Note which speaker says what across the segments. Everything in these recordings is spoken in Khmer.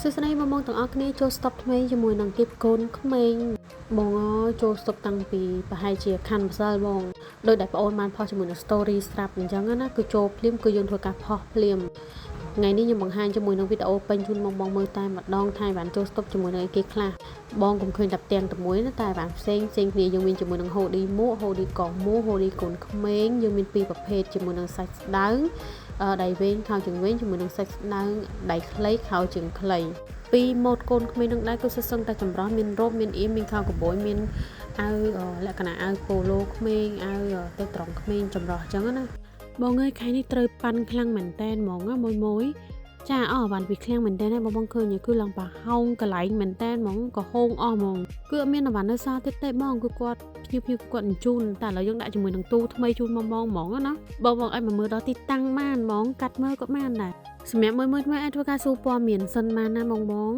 Speaker 1: សួស្តីបងបងទាំងអស់គ្នាចូលស្តុកថ្មីជាមួយនឹងគីបកូនក្មេងបងអើយចូលស្តុកតាំងពីប្រហែលជាខណ្ឌម្សិលបងដោយដែលប្អូនបានផុសជាមួយនឹង story ស្រាប់អញ្ចឹងណាគឺចូលភ្លាមគឺយើងធ្វើការផុសភ្លាមថ្ងៃនេះខ្ញុំបង្ហាញជាមួយនឹងវីដេអូពេញជូនបងបងមើលតែម្ដងថាបានចូលស្តុកជាមួយនឹងអីគេខ្លះបងកុំឃើញតែផ្ទាំងតែមួយណាតែបានផ្សេងផ្សេងគ្នាយើងមានជាមួយនឹង hoodie មួក hoodie កមួ hoodie កូនក្មេងយើងមានពីរប្រភេទជាមួយនឹងសាច់ស្ដើងដៃវែងខោជើងវែងជាមួយនឹងសាច់ស្ដើងដៃខ្លីខោជើងខ្លីពីម៉ូតកូនក្មេងនឹងដែរគឺសិសឹងតែចម្រោះមានរ៉ូបមានអៀមមានខោកបួយមានអាវលក្ខណៈអាវប៉ូឡូក្មេងអាវទៅត្រង់ក្មេងចម្រោះអញ្ចឹងណាបងអើយខែនេះត្រូវប៉ាន់ខ្លាំងមែនតែនហ្មងណាមួយមួយចាអស់បានពីឃ្លាំងមែនតើបងបងឃើញគឺឡើងប្រហោងកន្លែងមែនតើហ្មងក៏ហោងអស់ហ្មងគឺអត់មានអវ៉ាន់នៅសល់ទៀតទេបងគឺគាត់ភ្ញៀវភ្ញៀវគាត់អញ្ជូនតែឥឡូវយើងដាក់ជាមួយនឹងទូថ្មីជូនបងបងហ្មងណាបងបងអាចមកមើលដល់ទីតាំងបានហ្មងកាត់មើលក៏បានដែរសម្រាប់មួយមួយថ្មីអាចធ្វើការសួរព័ត៌មានសិនបានណាបងបង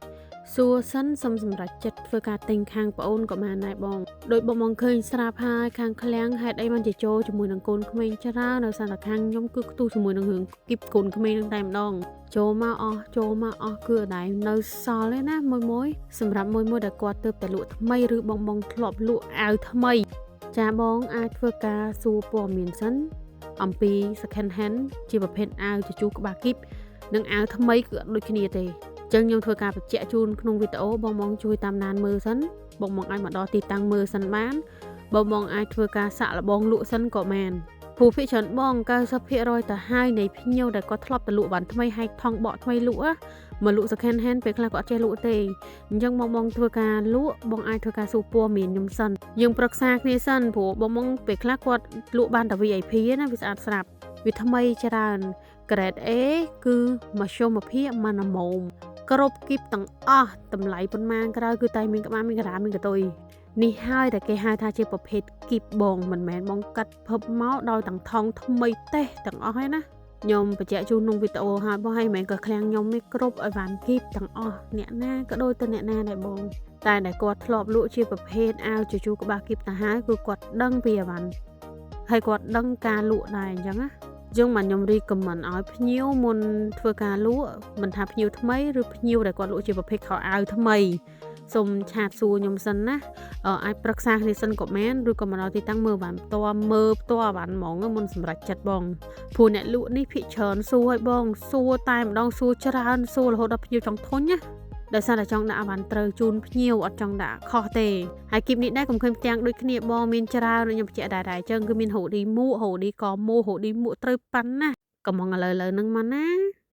Speaker 1: សួរសិនសុំសម្រាប់ចិត្តធ្វើការទិញខាងប្អូនក៏បានដែរបងដោយបងបងឃើញស្រាប់ហើយខាងឃ្លាំងហេតុអីបានជាចូលជាមួយនឹងកូនក្មេងច្រើនដោយសារតែខាងខ្ញុំគឺខ្ទុះជាមួយនឹងរឿងគីបកូនក្មេងនឹងតែម្ដងចូលមកអស់ចូលមកអស់គឺអត់ដែរនៅសល់ទេណាមួយមួយសម្រាប់មួយមួយដែលគាត់ទើបតែលក់ថ្មីឬបងបងធ្លាប់លក់អាវថ្មីចាបងអាចធ្វើការសួរព័ត៌មានសិនអំពី second hand ជាប្រភេទអាវជជុះក្បាលគីបនិងអាវថ្មីគឺអត់ដូចគ្នាទេចឹងខ្ញុំធ្វើការបញ្ជាក់ជូនក្នុងវីដេអូបងបងជួយតាមដានមើលសិនបងបងអាចមកដល់ទីតាំងមើលសិនបានបងបងអាចធ្វើការសាក់លបងលក់សិនក៏បានព្រោះភាគច្រើនបង90%ទៅហើយនៃភ្ញៀវដែលគាត់ធ្លាប់ទៅលក់បានថ្មីហែកថងបកថ្មីលក់មកលក់ second hand ពេលខ្លះគាត់អត់ចេះលក់ទេអញ្ចឹងបងបងធ្វើការលក់បងអាចធ្វើការសួរព័ត៌មានខ្ញុំសិនយើងប្រឹក្សាគ្នាសិនព្រោះបងបងពេលខ្លះគាត់លក់បានតែ VIP ណាវាស្អាតស្រាប់វាថ្មីច្រើន grade A គឺមធ្យមភាពម៉ាណាម៉ូមគ្រប់គីបទាំងអស់តម្លៃប៉ុន្មានក្រោយគឺតែមានក្បាលមានការ៉ាមានកតុយនេះហើយដែលគេហៅថាជាប្រភេទគីបបងមិនមែនបងកាត់ភពមកដោយទាំងថងថ្មីទេទាំងអស់ហើយណាខ្ញុំបញ្ជាក់ជូនក្នុងវីដេអូហើយបងហើយមិនមែនក៏ឃ្លាំងខ្ញុំនេះគ្រប់ឲ្យបានគីបទាំងអស់អ្នកណាក៏ដូចទៅអ្នកណាដែរបងតែដែលគាត់ធ្លាប់លក់ជាប្រភេទអាវជជូរក្បាលគីបទៅហើយគឺគាត់ដឹងពីអវ៉ាន់ហើយគាត់ដឹងការលក់ដែរអញ្ចឹងណាយើងមកខ្ញុំ recommend ឲ្យភ្ញៀវមុនធ្វើការលក់មិនថាភ្ញៀវថ្មីឬភ្ញៀវដែលគាត់លក់ជាប្រភេទខោអាវថ្មីសូម chat សួរខ្ញុំសិនណាអាចប្រឹក្សាគ្នាសិនក៏បានឬក៏មកដល់ទីតាំងមើលបានផ្ទាល់មើលផ្ទាល់បានហ្មងមុនសម្រេចចិត្តបងព្រោះអ្នកលក់នេះភាគច្រើនសួរឲ្យបងសួរតែម្ដងសួរច្រើនសួររហូតដល់ភ្ញៀវចង់ធុញណាដោយសារតែចង់ដាក់បានត្រូវជូនភ្ញៀវអត់ចង់ដាក់ខុសទេហើយគីបនេះដែរកុំឃើញផ្ទាំងដូចគ្នាបងមានច្រើនខ្ញុំបញ្ជាក់ដែរដែរអញ្ចឹងគឺមាន hoodie មួក hoodie កមួ hoodie មួកត្រូវប៉ាន់ណាកំងឥឡូវឥឡូវហ្នឹងមកណា។